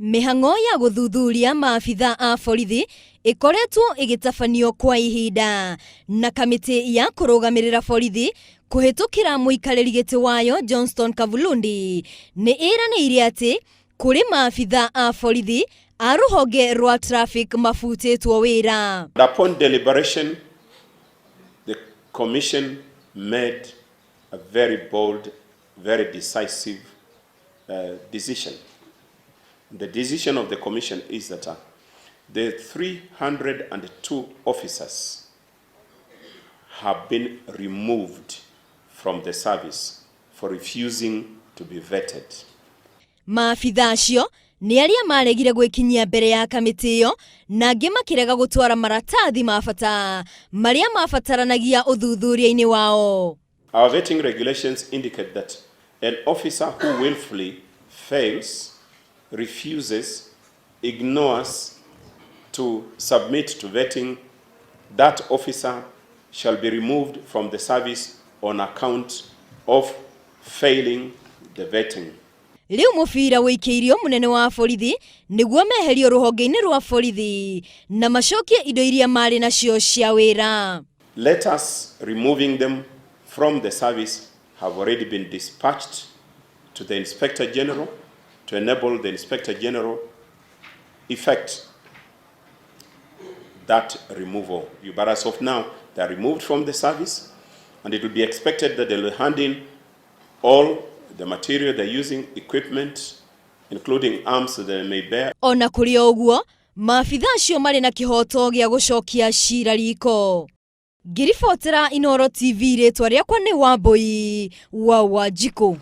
Mĩhang'o ya gũthuthuria maabitha a borithi ĩkoretwo ĩgĩtabanio kwa ihinda na kamĩtĩ ya kũrũgamĩrĩra borithi kũhĩtũkĩra mũikarĩri gĩtĩ wayo Johnston Kavulundi nĩ ĩranĩire atĩ kũrĩ maabitha a borithi a rũhonge rwa traffic mabutĩtwo wĩra. Upon deliberation, the commission made a very bold, very decisive decision. The decision of the commission is that the 302 officers have been removed from the service for refusing to be vetted. Maabitha acio nĩ arĩa maregire gwĩkinyia mbere ya kamĩtĩ ĩyo na angĩ makĩrega gũtwara maratathi ma bata marĩa mabataranagia ũthuthuria-inĩ wao. Our vetting regulations indicate that an officer who willfully fails, refuses, ignores to submit to vetting, that officer shall be removed from the service on account of failing the vetting. Rĩu mũbira wĩikĩirio mũnene wa borithi nĩguo meherio rũhonge-inĩ rwa borithi na macokie indo iria marĩ nacio cia wĩra. Letters removing them from the service have already been dispatched to the Inspector General to enable the Inspector General effect that removal. But as of now, they are removed from the service, and it will be expected that they will hand in all the material they're using, equipment, including arms that they may bear. Ona kũrĩ o ũguo, maabitha acio marĩ na kĩhooto gĩa gũcokia cira riko. Ngĩribotera Inooro TV, rĩtwa rĩakwa nĩ Wambui wa Wanjikũ.